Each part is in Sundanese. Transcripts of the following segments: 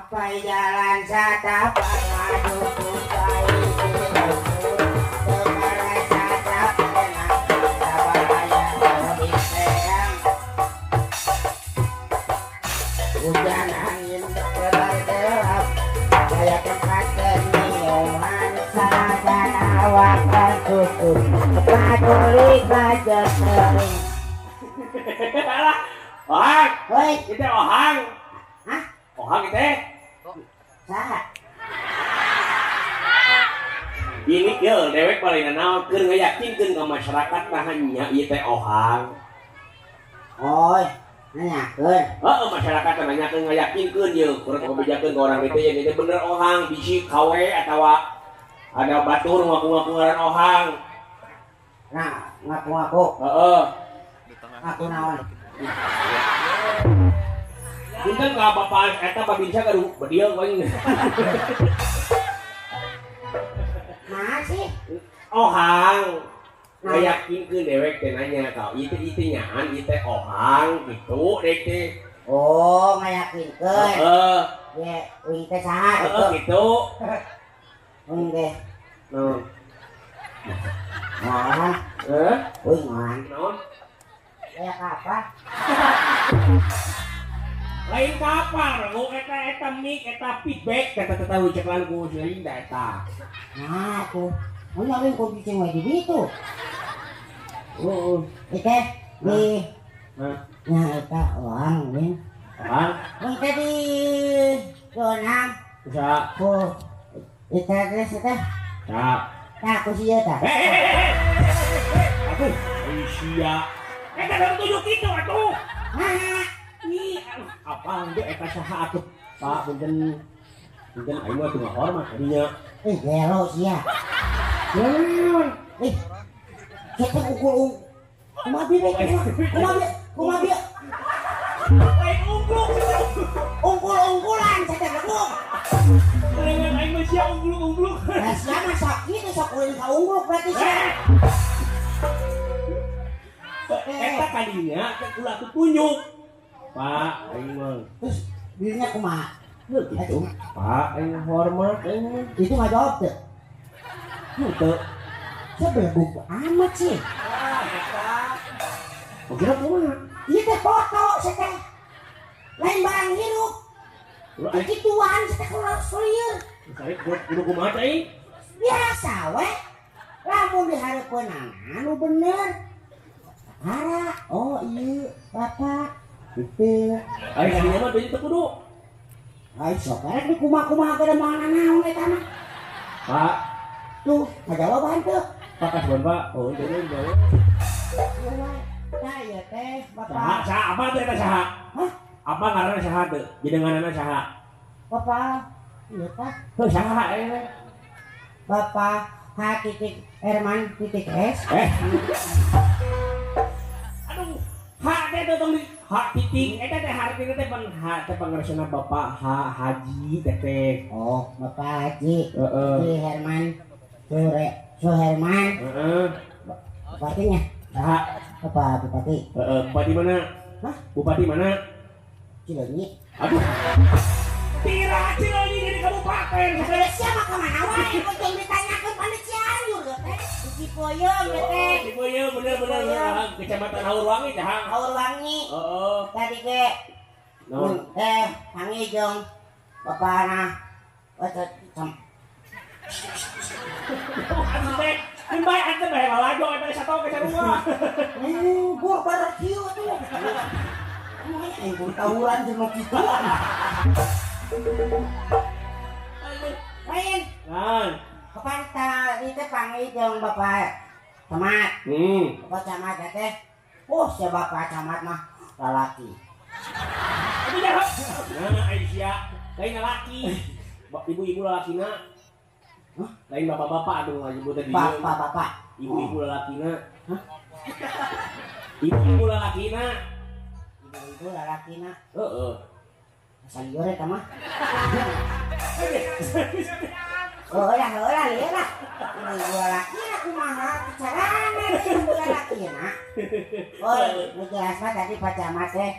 Sampai jalan satapak maju kutai hujan angin bergelap saya tempat keniuhan sadan awak tertutup paduli baja sering. Ohang, hoi, itu ohang. Hah? Ohang itu. Saha? Ini kieu dewek paling naon keur ngayakinkeun ka masyarakat tah nya ieu teh ohang. Oi, nanyakeun. Heeh, masyarakat teh nanyakeun ngayakinkeun ieu kurang ngabejakeun ka orang itu ya bener ohang bisi KW atawa ada batur ngaku-ngaku ngaran ohang. Nah, ngaku-ngaku. Heeh. Ngaku naon? Punten ka bapak eta babinsa gaduh bedieu we. Nah sih. Ohang. Ngayakinkeun dewek teh nanya ka ieu teh ieu nyaan ieu teh ohang gitu dek teh. Oh, ngayakinkeun. Heeh. Ye, uing teh saha gitu. Heeh, gitu. Uing teh. Naon? Naon? Heh? Uing naon? Naon? Kayak apa? Lain kapal, rego eta eta mic eta feedback eta teh tahu ceklan ku seuring da eta. Nah, tuh. Mun lain ku cicing we di ditu. Heeh. Ieu teh di Hah? nya eta ohang wing. Ohang? Wing teh di Donang. Kusaha? Ku ieu teh teh. Saha? Tah ku sia tah. Aduh, ai sia. Eta dalam tujuh kitu atuh. Nah, ih, apa ge eta saha atuh? Pak, punten. Punten aing mah teu ngahormat kadinya. Eh, gelo sia. Naon? Eh, kita ukur kumaha bieu kumaha bieu kumaha bieu. Lain ungkluk. Ungkul-ungkulan saya teh. Lain aing mah sia ungkluk-ungkluk. Lah sia mah sok kitu sok ulin ka ungkluk berarti sia. Eta kadinya teh ulah tunjuk. Pak, aing mah. Terus dirinya kumaha? Heuh gitu. Pak, aing hormat aing mah. Itu nggak jawab teh. Henteu. Saya beleguk amat sih. Ah, eta. Kira kumaha? Ieu teh foto saya teh. Lain barang hirup. Kekituan saya teh kurang lieur. Sari kudu kumaha teh? Biasa we. Lamun dihareupeunana nu bener. Hara, oh iya, bapak. Gitu. Ari kadinya mah teu kudu. Ai sok arek di kumaha-kumaha kada moal nanaon eta mah. Pak, tuh ngajawaban teu. Pak kasuan Pak. Oh, jadi jawab. Tah ieu teh bapak. Saha, saha apa teh eta saha? Hah? Apa ngaranna saha teu? Jenenganana saha? Bapak, ieu tah. Heuh saha eh? Bapak H titik Herman titik S. Eh. Aduh, H teh tong di H titik eta teh hartina teh pan H teh pangaresna Bapak H Haji teh teh. Oh, Bapak Haji. Heeh. Ki Herman Sure Suherman. Heeh. Bupatinya. Saha? Bapak Bupati. Heeh, bupati mana? Hah? Bupati mana? Cileunyi. Aduh. Tira Cileunyi jadi kabupaten. Saberes sia mah ka mana wae penting ditanyakeun pan di Cianjur teh. Cipoyeum teh. Cipoyeum bener-bener Kecamatan Haurwangi teh. Haurwangi. Heeh. Tadi ge. Naon? Teh panggih jeung bapana. Eta sam. Atuh teh, bae atuh bae lalajo eta sato ke sarua. Gua bar kieu atuh. Aing kudu tawuran jeung nu kitu. Lain. Naon? Kapan tadi teh panggih jeung Bapak Camat. Bapak Camat teh. Oh, si Bapak Camat mah lalaki. Aduh jahat. Nah, Aisyah, lain lalaki. Ibu-ibu lalakina. Hah? Lain bapak-bapak aduh nyebut tadi. Bapak-bapak. Ibu-ibu lalakina. Hah? Ibu-ibu lalakina. Ibu-ibu lalakina. Heeh. Asal lieur eta mah. Oh lah, oh lah, lieur lah. Ibu lalakina kumaha carana ibu lalakina. Oh, nu jelas mah tadi Pak Camat teh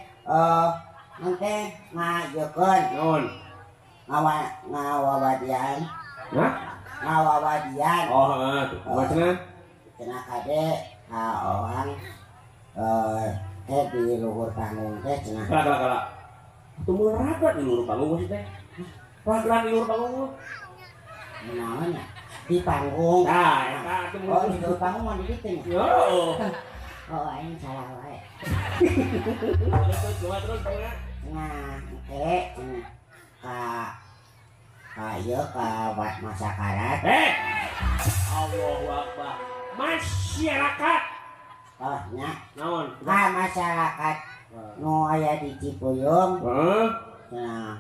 nanti ngajekeun. Naon? Ngawawadian. Hah? Ngawawadian. Oh, heeh, kumaha cenah? Cenah kade ka orang teh di luhur panggung teh cenah. Kala kala kala. Tuh raga di luhur panggung sih teh. Raga di luhur panggung. Naon ya? Di panggung. Nah, eta atuh. Oh, di luhur panggung mah di ditu nya. Heeh. Oh, aing salah wae. Terus kumaha terus kumaha? Nah, engke cenah ka ka ieu ka masyarakat. Allahu Akbar. Masyarakat. Oh, nya. Naon? Ka masyarakat nu aya di Cipuyung. Heeh. Nah,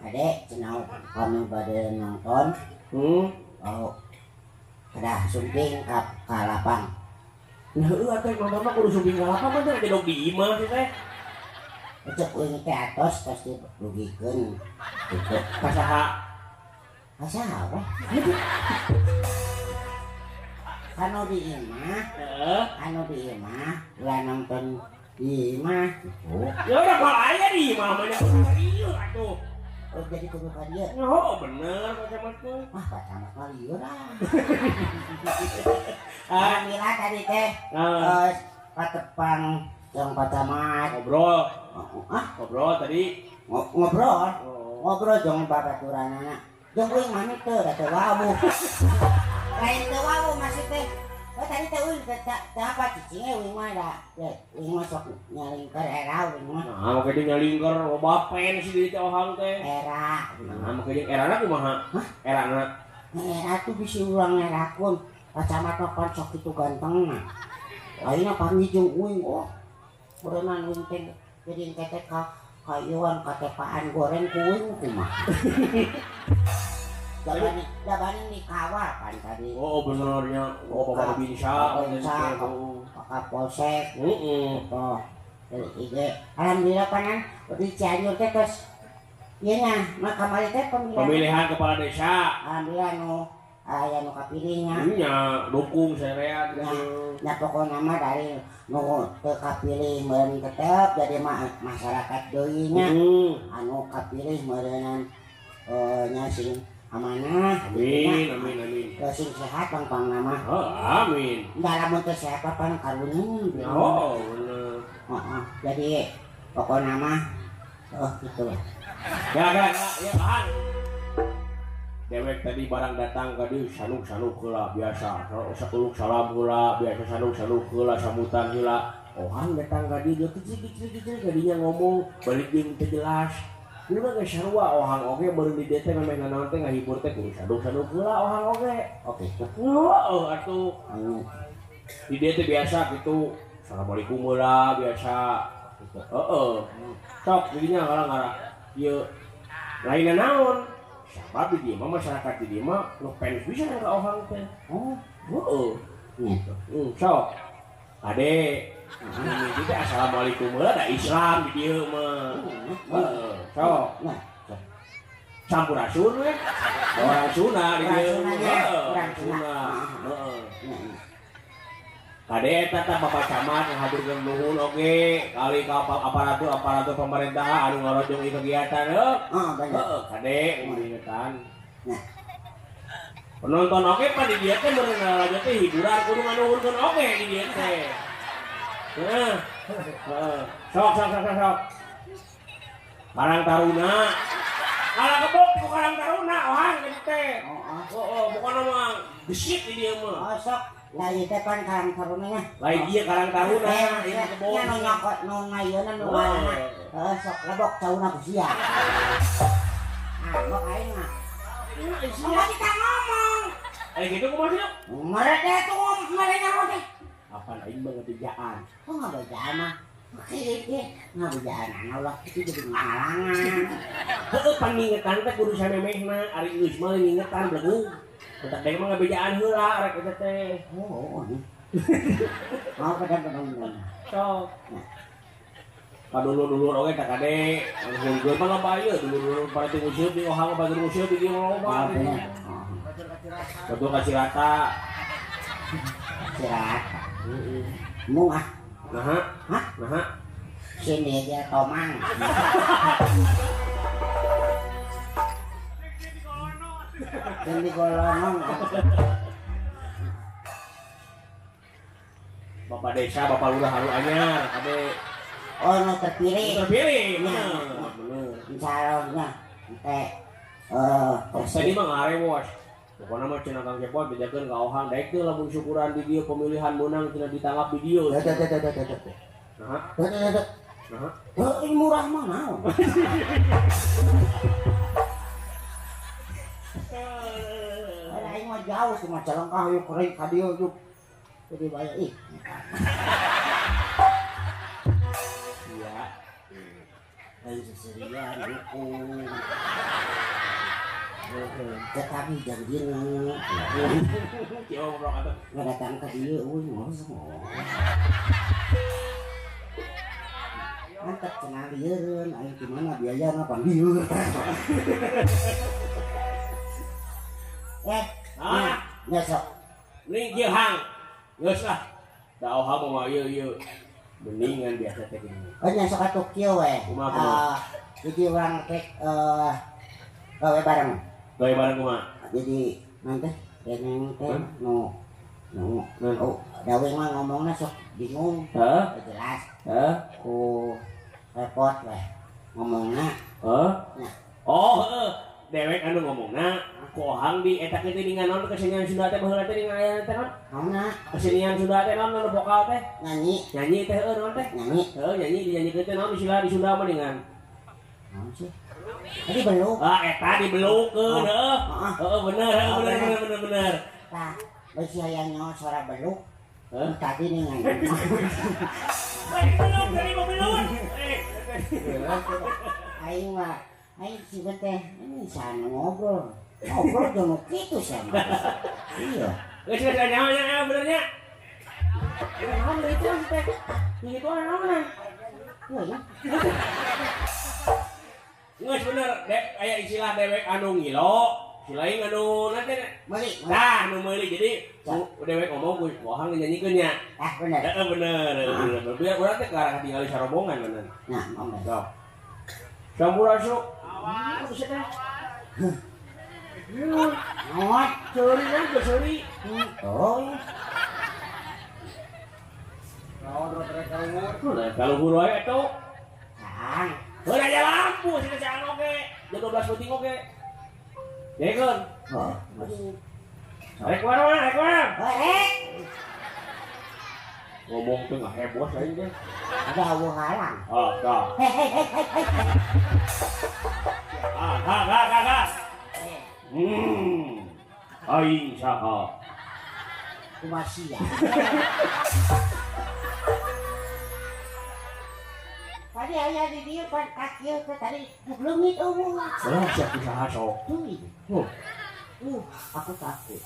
adek cenah kami bade nonton. Oh. Kedah sumping ka lapang. Nah, heueuh atuh nonton mah kudu sumping ka lapang mah teh gedog di imah sih teh. Cek uing teh atos tos dirugikeun. Gitu. Ka saha? Ka saha we? Kanu di imah. Heeh. Kanu di imah, ulah nonton di imah gitu. Ya udah kalau aya di imah mah nya ieu atuh. Oh, jadi kudu ka dieu. Oh, bener Pak Camat mah. Wah, Pak Camat mah lieur ah. Alhamdulillah tadi teh. Patepang jeung Pak Camat. Ngobrol. Ah, ngobrol tadi. Ngobrol. Oh. Ngobrol jeung babaturanana. Jeung uing mah teu da teu wawuh. Lain teu wawuh maksud teh. Oh, tadi teh uing teh teu apa cicing uing mah da. Teh uing mah sok nyalingker era uing mah. Nah, make dia nyalingker loba fans di teh ohang teh. Era. Nah, make dia erana kumaha? Hah? Erana. Nah, era tuh bisi urang ngerakun. Pak Camat mah pan sok kitu gantengna. Ayeuna panggih jeung uing oh. Berenang uing teh jadi engke teh ka kayuan katepaan goreng ku uing kumaha. Jabani dikawal kan tadi. Oh, benernya. Oh, Bapak Babinsa, Bapak Polsek. Heeh. Oh, IG. Alhamdulillah panan di Cianjur teh terus ieu nya, mah kamari teh pemilihan kepala desa. Alhamdulillah nu aya nu kapilihnya. Nya, dukung sareat gitu. Nya pokona mah dari nu teu kapilih meureun tetep jadi masyarakat deui nya. Anu kapilih meureunnan nya sing amanah. Amin, amin, amin. Sing sehat pang nama. Oh, amin. Enggak lamun teu sehat pan karunya. Oh, bener. Heeh. Jadi pokona mah oh gitu. Ya, ya, ya, tahan. Dewek tadi barang datang ka dieu sanuk-sanuk heula biasa. Sakuluk salam heula, biasa sanuk-sanuk heula sambutan heula. Ohang datang ka dieu kecil-kecil kadinya ngomong balik jeung teu jelas. Ieu mah geus sarua ohang oge meureun di dieu teh memeh nanaon teh ngahibur teh kudu saduk-saduk heula ohang oge. Oke. Heeh atuh. Di dieu teh biasa kitu. Assalamualaikum heula biasa. Heeh. Sok didinya ngarah-ngarah. Ieu lainna naon? Sabab di dieu mah masyarakat di dieu mah nu fans bisa ka ohang teh. Oh, heeh. Sok. Ade, ini teh assalamualaikum heula da Islam di dieu mah. Heeh, sok. Nah, sampurasun we. Orang Sunda di dieu. Orang Sunda. Heeh. Kade eta tah Bapak Camat ngahaturkeun nuhun oge kali ka aparatur-aparatur pemerintah anu ngarojong ieu kegiatan heuh. Heeh, bener. Heeh, kade ingetan. Nah. Penonton oge pan di dieu teh meureun ngarojong teh hiburan kudu nganuhunkeun oge di dieu teh. Heeh. Heeh. Sok sok sok sok. Karang Taruna. Kalah kebok ku Karang Taruna ohang kitu teh. Heeh. Heeh, pokona mah gesit di dieu mah. Oh, sok. Lah ieu teh pan Karang Taruna nya. Lain ieu Karang Taruna, ieu kebok. Nya nu nyokot nu ngayeuna nu ngaranna. Heeh, sok lebok cauna ku sia. Ah, bok aing mah. Kumaha kita ngomong? Gitu kumaha sih? Mereka tuh mereka ngomong teh. Apaan aing mah ngebejaan? Kok ngabejaan mah? Oke, ngabejaan anak ulah itu jadi ngalangan. Heeh, pangingetan teh kudu samemehna, ari geus mah ngingetan blegug. Bentar deh mah ngabejaan heula rek eta teh. Oh. Mau pedang-pedang. Sok. Padulur-dulur oge tak kade, hungkeun mah loba ieu dulur-dulur pada teu nguseup di ohang batur nguseup di dieu loba. Batur kacirata. Kacirata. Heeh. Mung ah. Naha? Hah? Naha? Sini dia tomang. Jeung digolonong. Bapak desa, Bapak lurah haru anyar, kade. Oh, nu terpilih. Terpilih, bener. Bener. Calonnya teh tadi mah ngarewos. Pokona mah cenah Kang Cepot bejakeun ka Ohang daek teu lamun syukuran di dieu pemilihan meunang cenah ditangkap di dieu. Teh teh teh teh teh. Naha? Teh teh teh. Naha? Heuh murah mah naon. Aing mah jauh cuma Calengkah yuk kering ka dieu yuk. Jadi bayar ih. Iya. Lain seserian dukung. Tetapi janjina. Kieu ngobrol atuh. Ngadatang ka dieu euy ngomong. Mantap cenah lieureun aing di mana biayana pan lieur. Ah, nya sok. Ning kieu hang. Geus lah. Da Ohang mah ieu ieu. Mendingan biasa teh gini. Oh nya sok atuh kieu we. Kumaha? Jadi urang rek gawe bareng. Gawe bareng kumaha? Jadi nanti deneng teh nu nu oh dawe mah ngomongna sok bingung. Heeh. Jelas. Heeh. Ku repot weh ngomongna. Heeh. Nah. Oh, heeh. Dewek anu ngomongna ku Ohang di eta kitu dengan naon kesenian Sunda teh baheula teh dengan aya teh naon? Naonna? Kesenian Sunda teh naon anu vokal teh? Nyanyi. Nyanyi teh heuh naon teh? Nyanyi. Heuh nyanyi dinyanyikeun teh naon istilah di Sunda mah dengan? Naon sih? Tadi beluk. Ah eta dibelukeun heuh. Heeh bener heuh bener bener bener bener. Tah, beusi hayang nyaho suara beluk. Heuh. Tadi nih nyanyi. Baik beluk dari mau beluk. Aing mah aing sih teh ini sana ngobrol. Ngobrol jeung kitu sama. Iya. Geus geus nyaho nya bener nya. Naon deui teh teh? Kitu naon? Heuh. Geus bener, dek aya istilah dewek anu ngilo, si lain anu nanti meuli. Tah nu meuli jadi dewek ngomong ku Ohang dinyanyikeun nya. Tah bener. Heeh bener, bener. Biar urang teh karang katingali sarombongan bener. Nah, mangga. Sok. Sampurasun. Awas. Naon? Seuri kan seuri. Oh. Naon rek kaluhur? Kaluhur wae atuh. Kang. Heuh aya lampu sih can oge. Jam 12 penting oge. Nyanyikeun. Oh. Rek mana? Rek mana? Rek. Ngomong teh nggak heboh aing teh. Ada hawa halang. Oh, dah. Hei hei hei hei. Ah, ha ha ha ha. Aing saha? Kumaha sia? Tadi aya di dieu pan kaki teh tadi leungit eueuh. Oh, siap usaha sok. Oh. Aku takut.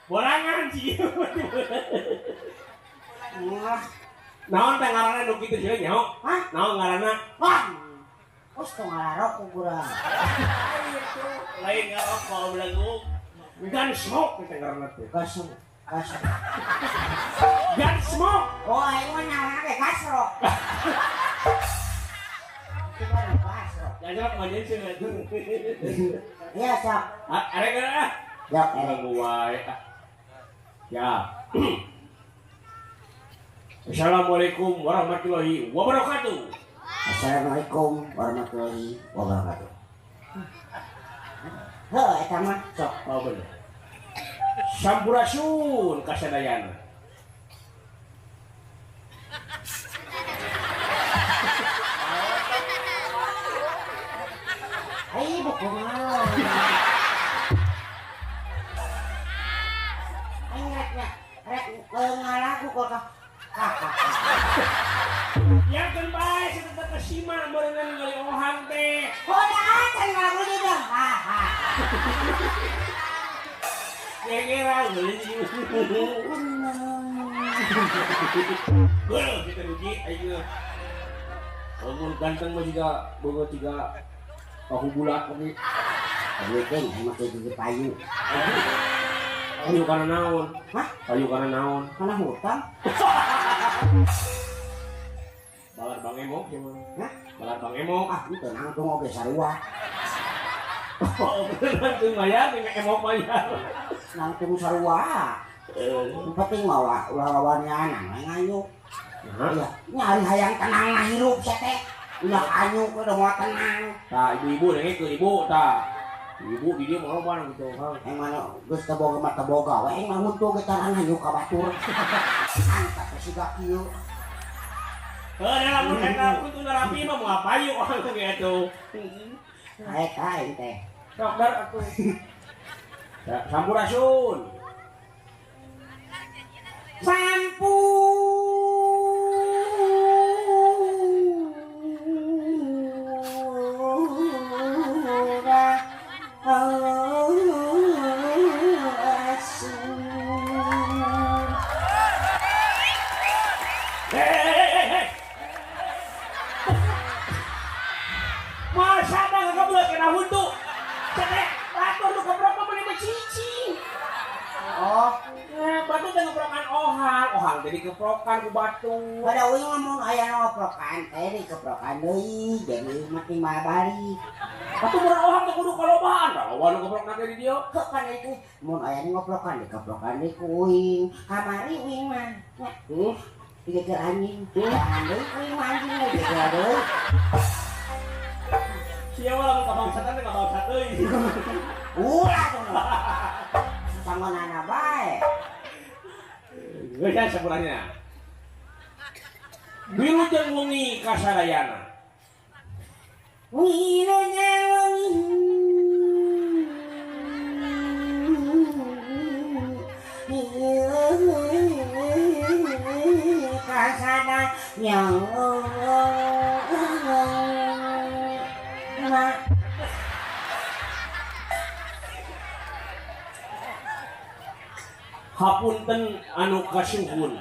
Borangan sih. Naon teh ngaranna nu kitu sih nyaho? Hah? Naon ngaranna? Wah. Os tong ngararok urang. Lain ngarokok belagu. Gun smoke teh ngaranna teh. Gas. Gas. Gun smoke. Oh, aing mah ngaranna teh gasrok. Gasrok mah jeung cenah. Iya, sok. Ah, arek ah. Yok, arek wae ah. Ya. Assalamualaikum warahmatullahi wabarakatuh. Assalamualaikum warahmatullahi wabarakatuh. Heuh, eta mah sok. Oh, bener. Sampurasun kasadayana. Ai bukumaha. Aing rek rek ngalagu kok ka. Ya kan bae si tetep kesima meureungan ningali Ohang teh. Hoda can lagu di dong. Ha ha. Gegeran meuli. Geuleuh kita rugi aing. Lamun ganteng mah jiga boga jiga tahu bulat oge. Aduh teh mah gigi payu. Payu kana naon? Hah? Payu kana naon? Kana hutang. Balar banget. Emok sih mah. Hah? Balar Bang Emok. Ah, itu nangtung oge sarua. Oh, nangtung mayar, emok mayar. Nangtung sarua. Penting mah ulah ulah lawannya nang ngayu. Iya, nyari hayang tenang lah hirup sia teh. Ulah anyu udah mau tenang. Tah, ibu-ibu dengekeun ibu tah. Ibu di dieu mah loba gitu. Yang mana geus teu boga mah teu boga we, mah huntu ge tangan hanyu ka batur. Angkat ke siga kieu. Heuh, lamun eta huntu rapi mah moal payu orang ge atuh. Eta aing teh. Sok dar atuh. Sampurasun. Masa dah ngekeblek kena huntu. Cetek, batur nu kebrok mah meuni cicing. Oh, batu teh ngeprokan ohang, ohang jadi keprokan ku batu. Pada uing mah mun aya nu ngeprokan teh dikeprokan deui, jadi mah timbal balik. Batu murah ohang teh kudu kalobaan, loba nu keprokna teh di dieu. Heuh kan itu mun aya nu ngeprokan dikeprokan deui ku uing. Kamari uing mah. Digeger anjing. Jangan deui uing mah anjing mah digeger deui. Sia mah lamun kabangsatan teh kabangsat euy. Ulah tuh. Sangonana bae. Geus ya sampuranya. Wilujeng wengi kasadayana. Wilujeng wengi. Kasadayana. Hapunten anu kasuhun.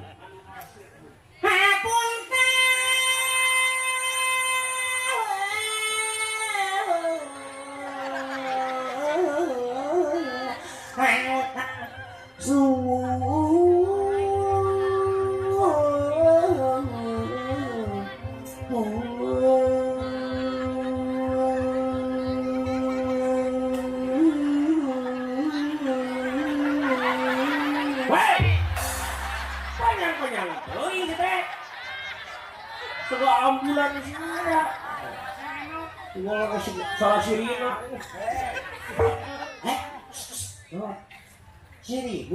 Hapunten anu kasuhun. Ambulan saya. Tinggal kasih salah sirina. Siri.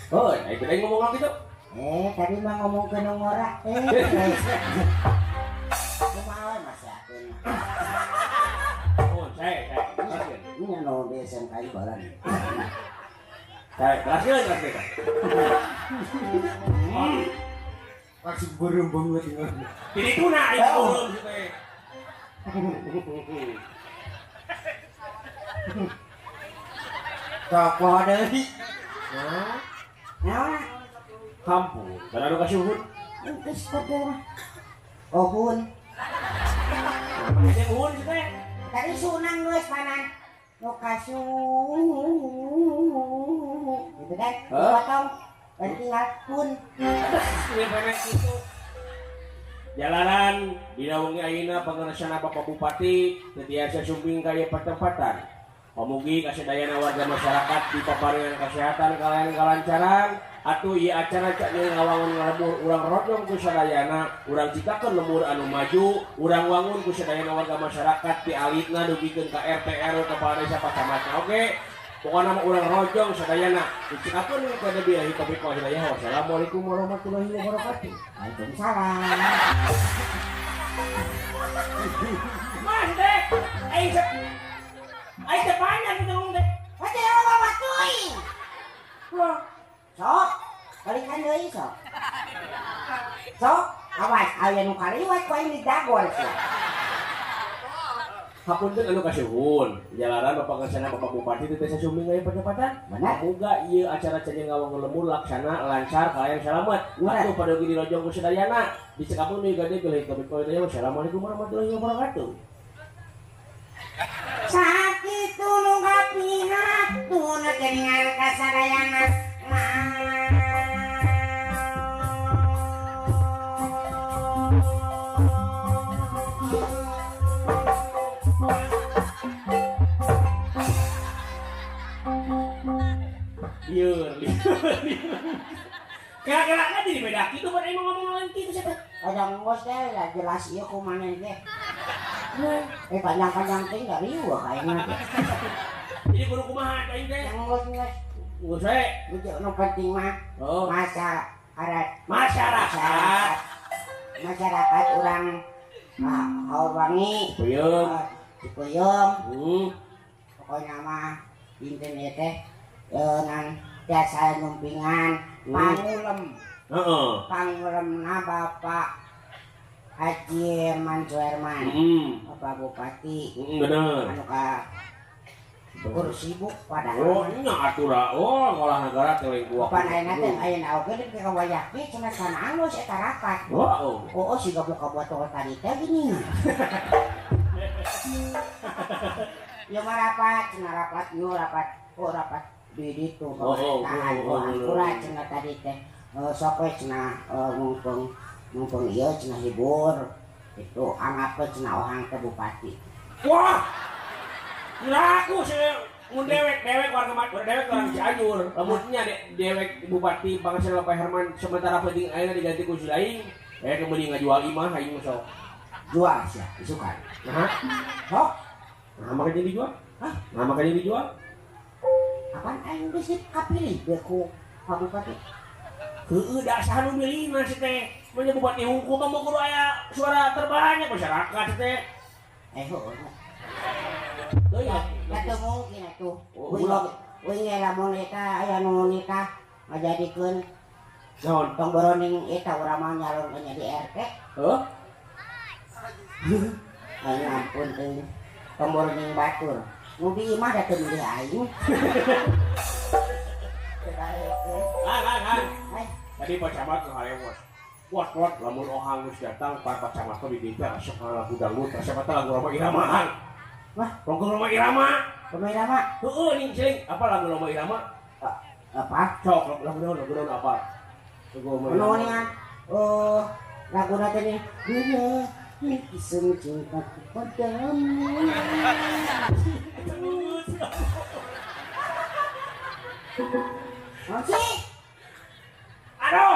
Oh, itu tadi ngomong apa itu? Tadi mah ngomong ke nongora. Kumaha Mas yakin. Oh, saya. Ini anu di SMK balan. Saya berhasil berhasil. Langsung burung banget ini. Jadi tuna itu burung gitu. Tokoh deui. Nah, kampung. Karena lu kasih uhun. Geus padahal. Uhun. Ini uhun sih teh. Tadi sunang geus panan. Nu kasuh. Gitu kan? Potong. Tinggal pun. Jalanan dina wengi ayeuna pangaresana Bapak Bupati teu tiasa sumping ka ieu patempatan. Pamugi kasadayana warga masyarakat dipaparingan kesehatan kalayan kalancaran atuh ieu acara cak ngawangun ngalembur urang rodong ku sadayana, urang ciptakeun lembur anu maju, urang wangun ku sadayana warga masyarakat ti alitna dugikeun ka RT RW kepala desa Pak Camatna oge. Pokoknya nama urang rojong sadayana dicekapkeun kepada billahi taufiq wal hidayah. Wassalamualaikum warahmatullahi wabarakatuh. Waalaikumsalam. Mas teh, aing teh panjang gitu ngomong teh. Teh loba teuing. Loh, sok balikan deui sok. Sok, awas aya nu kaliwat ku aing didagor sia. Hapunten anu kasuhun. Jalanan Bapak Kersana Bapak Bupati teu tiasa sumping ka ieu percepatan. Muga ieu acara cenah ngawangun lembur laksana lancar kalayan salamet. Atuh padogi dirojong ku sadayana. Dicekapkeun deui gade billahi taufiq wal hidayah. Wassalamualaikum warahmatullahi wabarakatuh. Sakitu nu kapihatun geuningan ka sadayana. Kira-kira jadi beda kitu buat aing ngomong lain kitu sia teh. Kadang ngos teh lah jelas ieu kumaha teh. Eh panjang-panjang teh enggak riweuh aing mah. Jadi kudu kumaha aing teh? Ngos-ngos. Ngos we. Nu penting mah masyarakat. Masyarakat. Masyarakat urang Haurwangi. Peuyeum. Cipeuyeum. Pokoknya mah dinten ieu teh nang jasa numpingan pangulem. Heeh. Pangulemna Bapak Haji Herman Suherman. Bapak Bupati. Bener. Anu ka kur sibuk padahal. Oh, nya atuh oh, ngolah negara teh lain gua. Pan ayeuna teh ayeuna oge di ka wayah ge cenah kana alus eta rapat. Oh, oh siga buka botol tadi teh gini. Ya mah rapat, cenah rapat, yo rapat, oh rapat di ditu pemerintahan. Oh, ampura cenah tadi teh sok we cenah mumpung ieu cenah hibur. Itu anggap we cenah ohang teh bupati. Wah. Laku sih mun dewek warga dewek orang Cianjur. Lamunnya dewek bupati Bangsa Bapak Herman sementara penting ayeuna diganti ku si lain, kemudian ngajual imah aing mah sok. Jual sia, isukan. Nah. Sok. Nah, makanya dijual? Hah? Nah, makanya dijual? Apaan aing geus kapilih ge ku Pak Bupati? Heueuh da saha nu milih mah si teh. Mun bupati hungkul mah kudu aya suara terbanyak masyarakat si teh. Heueuh. Ya, teu mungkin atuh. Uing lamun eta aya nu nikah ngajadikeun naon tong boroning eta urang mah nyalonkeun jadi RT. Heuh? Aing ampun teuing. Tong boroning batur. Nu di imah da teu milih aing. Han. Tadi Pak Camat ngaharewos. Wah, lamun ohang geus datang Pak Camat teh di dieu asup lagu dangdut, resep eta lagu Rhoma Irama. Wah, lagu Rhoma Irama. Rhoma Irama. Heueuh ning celing, apa lagu Rhoma Irama? Apa? Sok lagu naon apa? Lagu Rhoma Irama. Anu oh, laguna teh nih. Dunia kisah cintaku padamu. Masih? Aduh,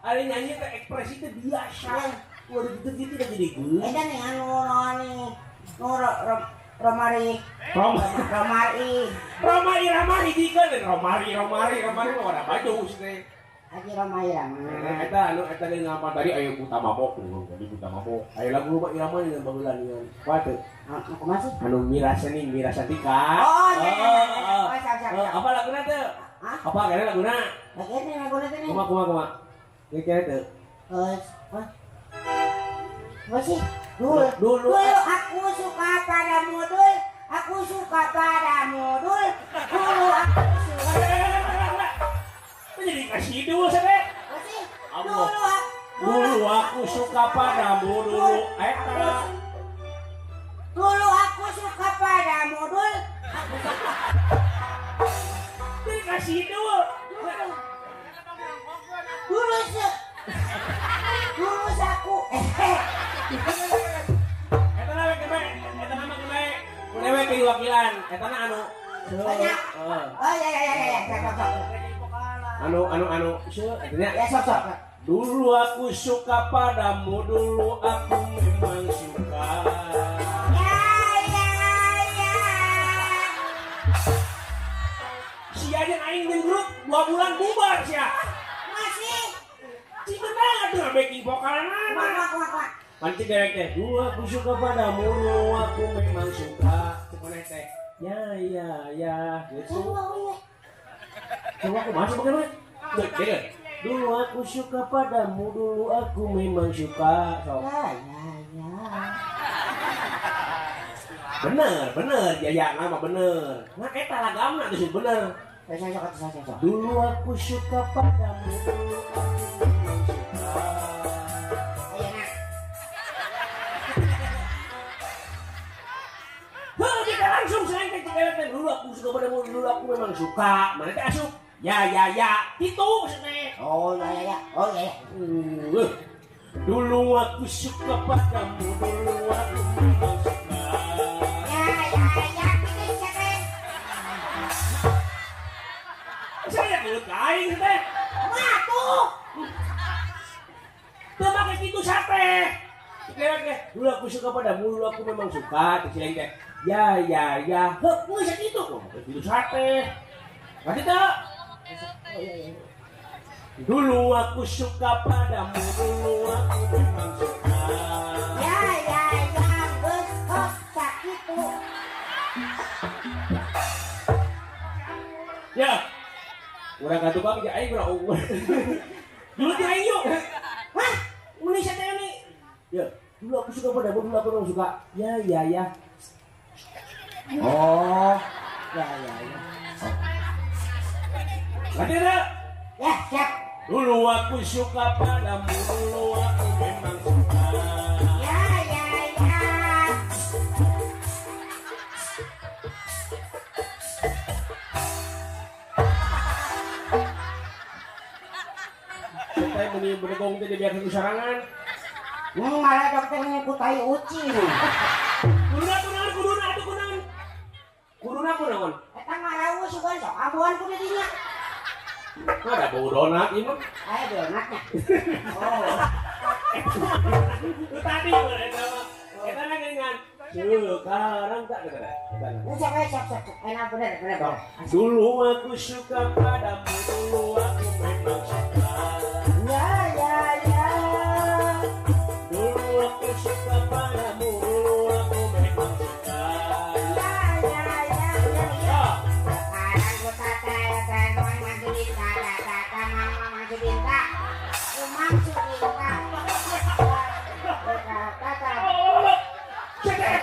ada nyanyi teh ekspresi teh biasa. Waduh gitu-gitu udah jadi gue. Eta nih anu nih. Nu Romari. Romari. Rhoma Irama hijikeun Romari mah ada baju sih teh. Haji Rhoma Irama. Eta anu eta deui ngapa tadi aya buta mabok, jadi buta mabok. Aya lagu Rhoma Irama dengan baheula dengan kuat teu? Kumaha sih? Anu Mira Seni, Mira Santika. Oh, iya iya. Oh, siap. Apa laguna teu? Apa kene laguna? Laguna laguna teh. Kumaha. Ieu kene teu? Apa sih? Dulu aku suka padamu dul, aku suka padamu dul, dulu aku suka. Jadi kasih dulu sih. Dulu aku suka padamu dulu. Dulu aku suka padamu dul. Aku suka. Jadi kasih dulu. Dulu sih. Dulu aku. Eta nama eta nama keme. Kudewe diwakilan. Eta na anu. Banyak. Oh ya. Anu ya sok. Dulu aku suka padamu, dulu aku memang suka. Ya. Si aja aing jeung grup 2 bulan bubar sia. Masih. Si bener atuh backing vokalna. Kumaha. Pancing dewek teh, dulu aku suka padamu, dulu aku memang suka. Cek maneh teh. Ya. Gitu. Coba aku masuk bagaimana? Dulu aku suka padamu, dulu aku memang suka. So. Ya. Bener, ya nama bener. Nah, eta lagamna tuh bener. Sok. Dulu aku suka padamu, dulu aku memang suka. Ayo nak. Heuh, kita langsung selain ke cewek dulu aku suka padamu, dulu aku memang suka. Mana teh asup? Ya, itu maksudnya. Oh ya. Oh ya. Dulu aku suka padamu, dulu aku memang suka. Ya, itu siapa? Saya mulut aing teh. suka padamu, dulu aku memang suka. Terus lain teh. Ya ya ya. Heuh, geus sakitu. Gitu sate. Ngerti teu? Dulu aku suka padamu, dulu aku memang suka. Ya ya ya, geus heuh sakitu. Ya. Urang ka tukang ja aing urang unggul. Dulu ti aing yuk. Hah? Meuni sate ini. Ya, dulu aku suka padamu, dulu aku memang suka. Ya ya ya. Oh, ya ya ya. Ngerti teu? Ya, siap. Dulu aku suka padamu, dulu aku memang suka. Ya ya ya. Saya meni berdegong teh dibiarkan ku sarangan. Malah dokter nyebut tai ucing. Kuduna kunaon, kuduna atuh kunaon. Kuduna kunaon. Eta ngarawu sugan sok ambuan ku di dinya. Ada bau donat ini mah. Aya donatnya. Oh. Itu tadi mah eta mah. Eta mah geuningan. Sekarang tak kata. Siap siap siap. Enak bener bener. Dulu aku suka padamu, dulu aku memang suka. Ya ya ya. Dulu aku suka padamu, dulu aku memang suka. Ya ya ya ya ya. Sekarang ku tata tata mang Sudinta tata mang mang Sudinta. Umang Sudinta. Tata. Cek.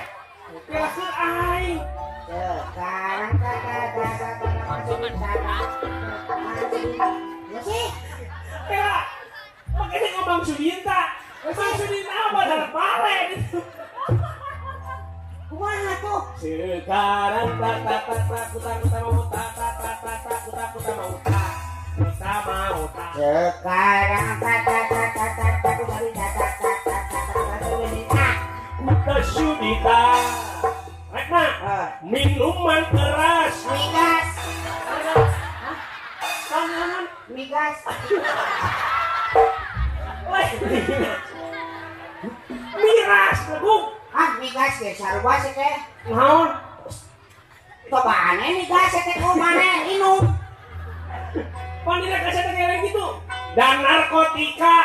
Kelakeun aing. Sekarang tata tata mang Sudinta. Mang Sudinta. Ya sih. Kela. Makanya ngomong Sudinta. Mang Sudinta apa dalam pare gitu. Kumaha tuh? Sekarang tak tak tak tak tak tak mau tak tak tak tak tak tak tak mau tak tak mau tak. Sekarang tak tak tak tak tak tak tak tak tak tak tak tak tak Sudita. Rekna, minuman keras. Migas. Migas. Miras, legung. Ah, migas ge sarua sih teh. Naon? Cobaan migas teh kumaha inum. Pan dina kaset teh kayak gitu. Dan narkotika.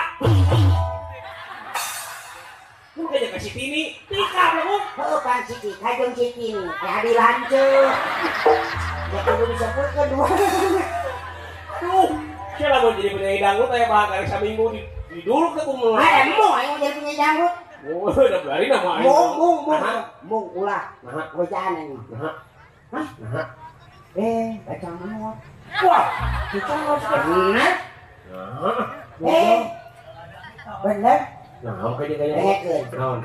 Lu kayak kasih tini, tika legung. Heuh pan si Tika jeung si Tini, teh dilanceuk. Ya kudu disebut kedua. Aduh, sia lamun jadi penyanyi dangdut aya bahan karek saminggu di diduluk teh kumaha. Ah, embung aing jadi penyanyi dangdut. Oh, udah bari nama aing. Mung mung mung. Mung ulah. Naha, bacaan aing. Naha. Hah? Naha. Baca mana? Wah, kita harus bener. Nah. Bener. Nah, oke dia kayaknya. Naon?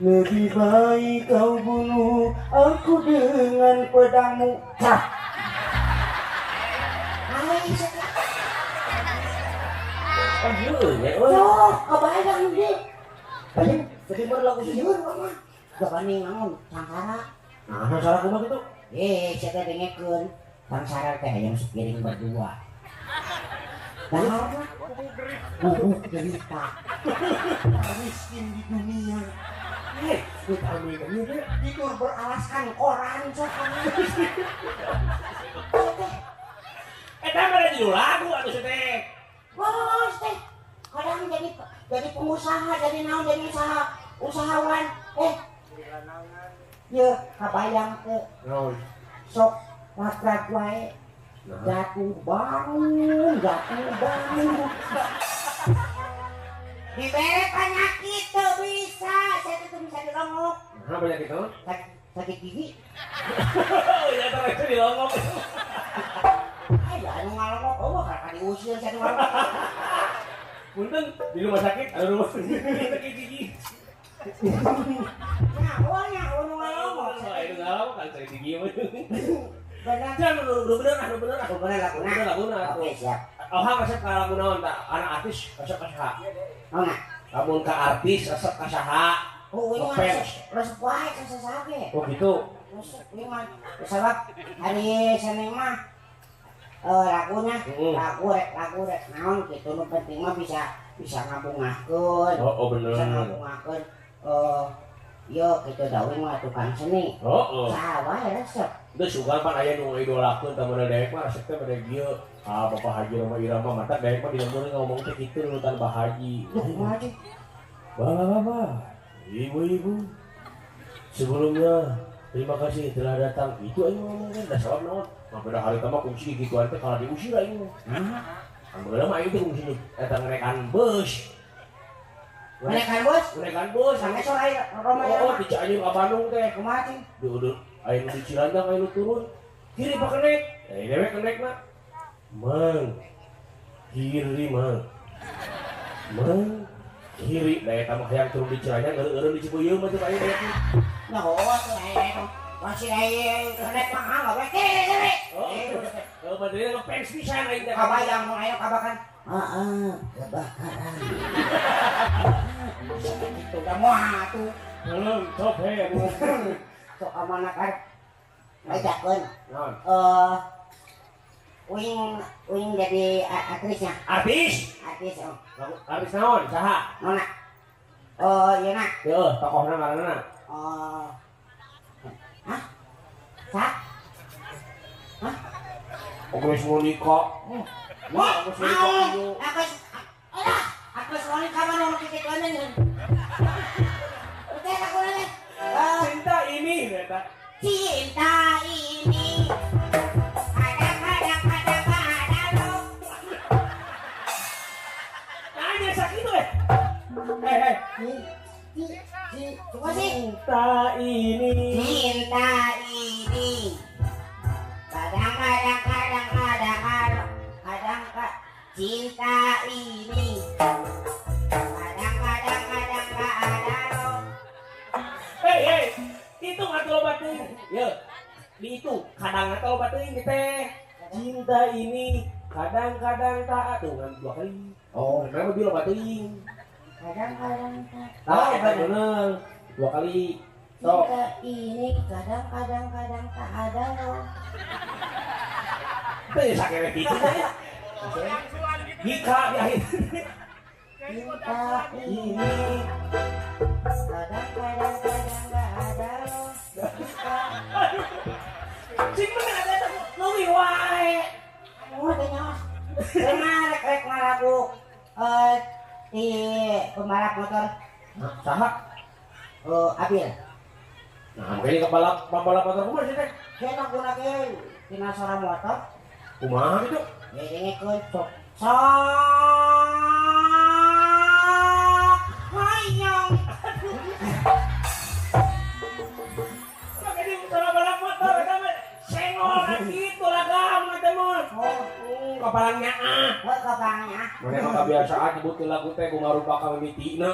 Lebih baik kau bunuh aku dengan pedangmu. Hah. Oh, kebayang dia. Bayang, jadi berlaku sieun mah. Gabanding naon sangkara. Nah, salah kumaha kitu? Saya dengekeun sangsara teh hayang sepiring berdua. Dahar bubuk derita. Miskin di dunia. Tidur beralaskan koran sok. Eta mah judul lagu atuh teh. Bos teh. Kadang jadi pengusaha, jadi naon, jadi usahawan. Ye, kabayang ke. Naon? Sok nabrak wae. Jatuh bangun, jatuh bangun. Dibere penyakit tuh bisa, saya tuh bisa dilongok. Nah, penyakit apa? Sakit gigi. Oh iya, terus dilongok. Ayo, anu ngalongok, oh karena diusir saya ngalongok. Punten di rumah sakit, ada rumah sakit gigi. Nah, oh nya, anu ngalongok. Anu ngalongok kan sakit gigi. Bener. Jangan bener bener bener laguna. Oke, siap. Oh, resep ka lagu naon tah? Anak artis resep ka saha? Naon? Lamun ka artis resep ka saha? Oh, ini mah resep wae ka saha ge. Oh, gitu. Resep ini mah sabab hari Senin mah lagunya, lagu rek naon gitu nu penting mah bisa ngabungahkeun. Oh, bener. Bisa ngabungahkeun Yo kitu da uing mah tukang seni. Heeh. Saha wae resep. Geus sugan pan aya nu ngaidolakeun tah model dewek mah resep teh pada kieu. Ah Bapak Haji Rhoma Irama mata dewek mah di lembur ngomong teh kitu nurutan Bah Haji. Duh kumaha cing? Bapak-bapak, ibu-ibu. Sebelumnya terima kasih telah datang. Itu aing ngomong kan da sabab naon? Mah beda harita mah kungsi gituan teh kalah diusir aing mah. Kan baheula mah aing teh kungsi eta ngerekan beus. Ngerekan bos? Ngerekan bos. Sampai sore Rhoma Irama. Oh, di Cianjur ka Bandung teh. Kumaha cing? Duh, aing di Cilandak aing turun. Kiri pak kenek. Eh dewek kenek mah. Mang. Kiri mang. Mang. Kiri da eta mah hayang turun di Cilandak eureun di Cibeuyeum mah teh aing dewek. Nah, oh tuh aing masih aing kenek mah hang we kiri kiri. Oh, heuh baderna ngefans pisan aing teh. Kabayang mah aing kabakan. Heeh, kebakaran. Itu dah moal atuh. Belum top he. Sok amanah kan. Ngajakeun. Naon? Uing jadi aktrisnya. Artis? Artis oh. Artis naon? Saha? Nona. Oh, ieu na. Heuh, tokohna ngaranna. Oh. Hah? Sa? Hah? Agnes Monica. Wah, aku Monica mah nu kitu nya. Oke, aku nanya. Cinta ini eta. Cinta ini kadang-kadang kadang lo. Nanya sakitu eh. Cinta ini. Cinta ini. Kadang-kadang kadang-kadang kadang cinta ini. Kadang-kadang kadang kadang lo. Hei, itu atuh loba teuing. Ye, dihitung kadang atuh loba teuing teh. Cinta ini kadang-kadang tak atuh ngan dua kali. Oh, kenapa bi loba teuing? Kadang-kadang tak. Tah, eta bener. Dua kali. Sok. Cinta ini kadang-kadang kadang tak ada lo. Teh sakere kitu teh. Jika di akhir. Cinta ini kadang-kadang kadang tak ada lo. Sing bener eta leuwih wae. Oh, teh nyawa. Rek rek ngalagu di pembalap motor. Saha? Abil. Nah, makanya kepala pembalap motor kumaha sih teh? Saya guna ge dina suara motor. Kumaha kitu? Ngedengekeun sok. Sok hayang. Make di suara balap motor eta mah senggol kitu lagam eta mah. Oh, kapalangnya ah. Heuh, kapalangnya. Mana mah kebiasaan nyebutkeun lagu teh kumaha rupa ka mimitina.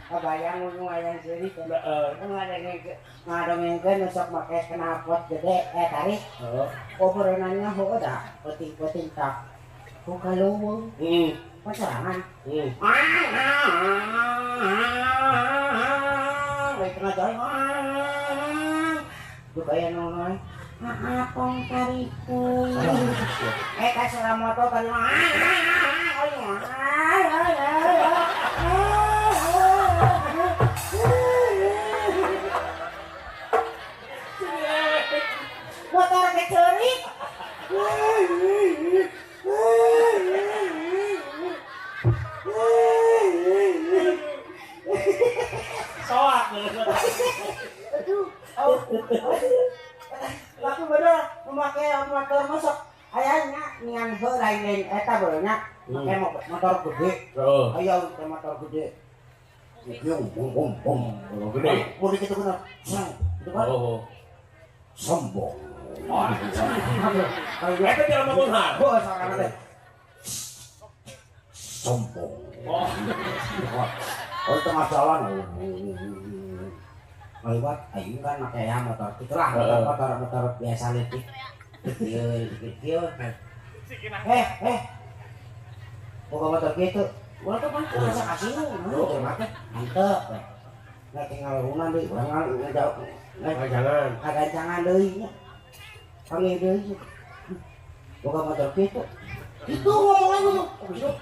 Kabayang lumayan seurik. Heeh. Ngadongengkeun sok make knalpot gede tarik. Heeh. Obrolannya heueuh da peuting-peuting tah. Ku kaleuweung. Heeh. Pasorangan. Heeh. Rek tengah jalan. Duh aya naon apong tarikeun. Ka suara motor kan. Motor kecerik. Soak. Aduh. Aku bener memakai motor masuk ayahnya nian heuh lain eta beulnya make motor gede. Heeh. Aya motor gede. Bum bum bum. Gede. Boleh kitu bener. Gitu kan. Oh. Sombong. Eta jelema beunghar. Heuh sorangan teh. Sombong. Oh. Oh, tengah jalan. Lewat aing kan make ya motor kitu lah, motor biasa leutik. Kieu kieu. Eh. Boga motor kitu. Urang teh pan asa kasino, teh make. Mantep we. Nah tinggal urunan deui, urang ngajangan. Ngagancangan deui nya. Panggil deui. Boga motor kitu. Itu ngomong lagi tuh.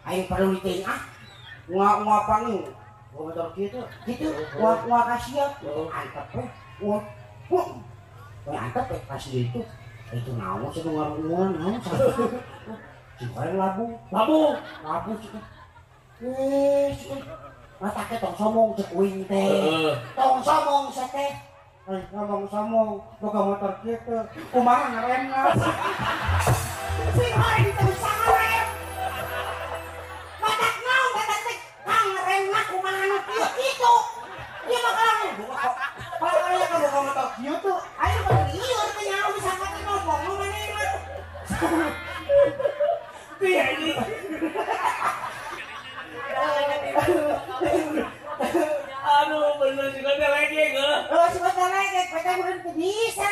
Aing perlu diteuing ah. Ngua-ngua pangi. Boga motor kieu kitu ngua-ngua ka sia. Antep we. Wah. Wah. Antep we pas itu. Itu naon sih ngarunguan naon. Sing labu. Labu. Labu sih. Eh, mata ke tong somong cek uing teh. Tong somong teh. Ngomong somong boga motor kieu teh. Kumaha ngaremna? Sing horeng teu bisa ngarem. Matak naon kata teh? Kang ngaremna kumaha nu kieu kitu. Ieu mah kalang boga aya ka boga motor kieu tuh. Ayo mah lieur teh nyaho bisa kata ngomong nu manehna. Iya ini. Aduh, bener sih kau lagi enggak? Oh, sih kau lagi, kau belum bisa.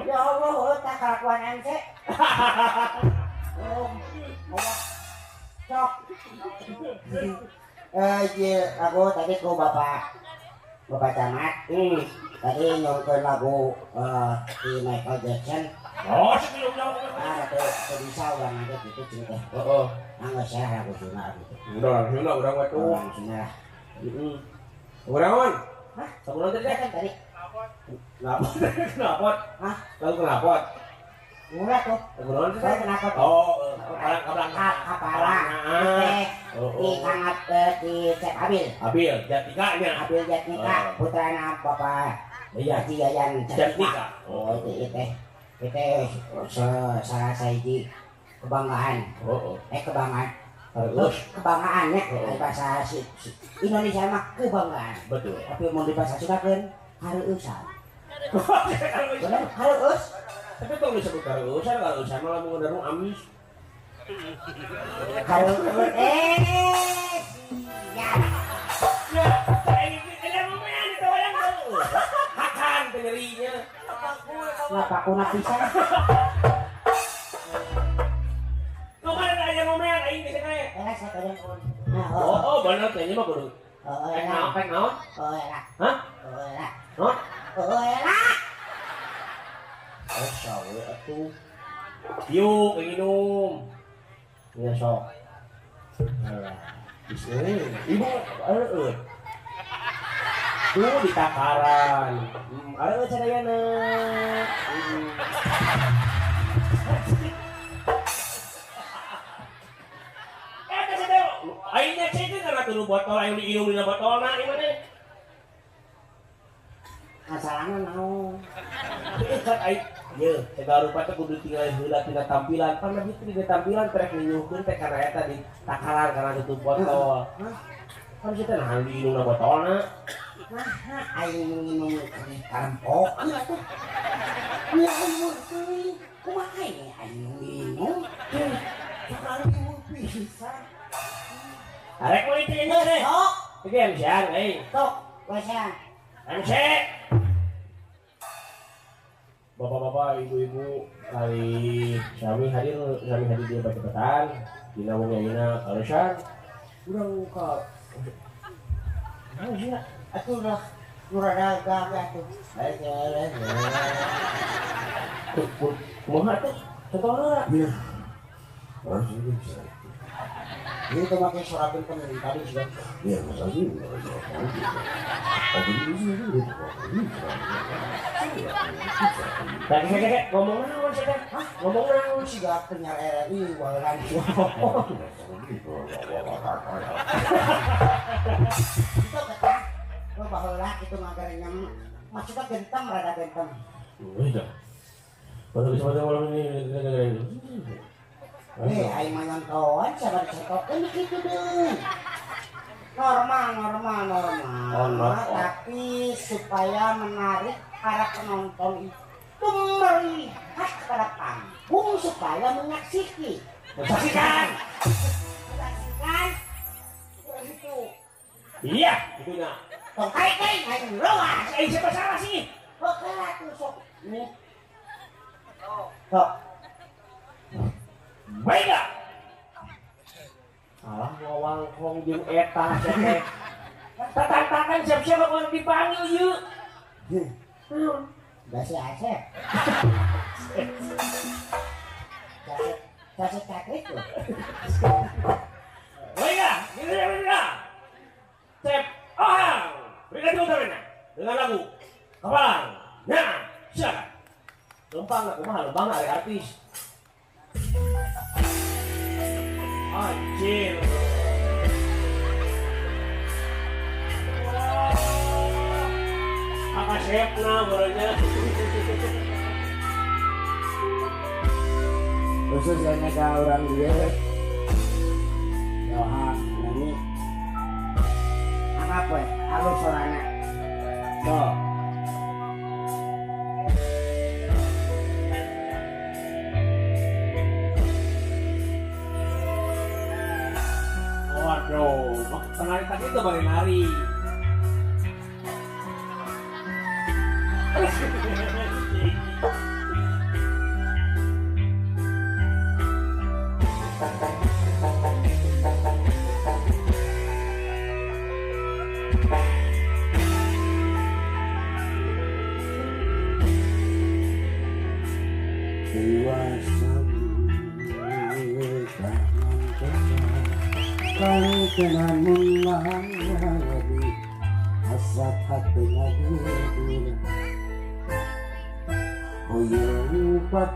Ya Allah, oh tak kelakuan ance. Oh, Allah, cok. Lagu tadi ku bapak camat. Tadi nyongkeun lagu di Michael Jackson. Oh, sebelum jauh. Ah, itu bisa orang aja gitu cerita. Oh, nggak saya lagu Sunda gitu. Udah, Sunda orang waktu. Sunda. Orang. Hah? Sebelum tadi kan tadi. Kenapa? Kenapa? Hah? Lagu kenapa? Murah tuh. Lagu naon sih? Kenapa? Oh, kapala. Kapala. Di Kang di Cep Abil. Abil Jatnika nya. Abil Jatnika, putrana Bapak Iya. Haji Yayan Jatnika. Oh, itu teh. Itu salah sahiji kebanggaan. Oh. Kebanggaan. Terus kebanggaan ya, bahasa Indonesia mah kebanggaan. Betul. Tapi mau di bahasa Sunda kan hareusan. Bener hareuus. Tapi kalau disebut hareusan, hareusan malah mengundang amis. Hareuus ya. Ya, ini lumayan itu orang hakan penyerinya. Ngapakuna pisan. Oh, bener kayaknya mah kudu. Naon, naon? Hah? Naon? Oh, sawe atuh. Yuk, minum. Ya sok. Alah, ibu areueut. Tuh ditakaran. Areueut sadayana. Aingnya cek karena turu botol aing diinum dina botolna ieu mah. Masalahna naon? Kan aing ye segala rupa teh kudu tinggal heula tina tampilan. Pan lebih tina tampilan rek ninyuhkeun teh kana eta di takaran kana tutup botol. Kan sih teh nahan diinumna botolna. Nah, aing nginum karempok atuh. Nya umur teuing kumaha aing nginum? Tukang pisan. Arek mau itu ini deh. Sok. Iki MC-an euy. Sok, MC-an. MC. Bapak-bapak, ibu-ibu, kali kami hadir di cepetan. Dina wengi ayeuna kalesan. Urang ka. Naon sih? Atuh lah nu rada gawe atuh. Kumaha teh? Contohna. Iya. Ini tuh pakai suara pun tadi juga. Iya, masa sih? Kayak ngomong naon sih teh? Hah? Ngomong naon sih gak penyiar RRI baheula. Itu kata, lo baheula itu ngagerenyem maksudnya gentem rada gentem. Iya. Baru bisa malam ini. Aing mah nyontohan sabar dicontohkeun kitu deui. Normal. Oh, tapi supaya menarik para penonton itu melihat kepada panggung supaya menyaksikan. Menyaksikan. Menyaksikan. Itu. Iya, itu nya. Tong kaing aing roas. Aing siapa salah sih? Oke lah tuh sok. Nih. Sok. Baiklah. Alah ngawangkong jeung eta teh. Tatantakan siap-siap aku dipanggil yuk. Basi Asep. Basi kakek tuh. Baiklah, Cep Ohang. Berikan tepuk tangannya dengan lagu Kapalang. Nah, silakan. Lempang lah, kumaha lempang ada artis. Anjir. Apa chefna barunya? Khusus yang ka orang dia. Johan nyanyi. Apa we? Halus sorana. Tuh. Waduh, penari tadi itu baru nari.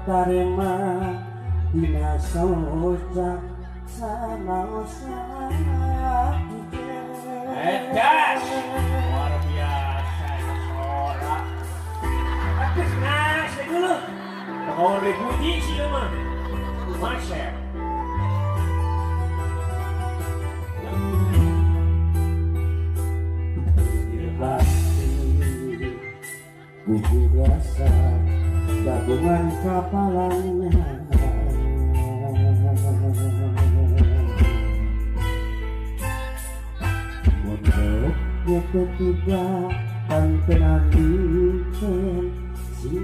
Tarema dina soca sanaosa edas luar biasa sora artis nasi dulu kalau dipuji sih mah masya. Buku rasa gabungan kapalangnya mondoknya ketiga kan pernah bikin si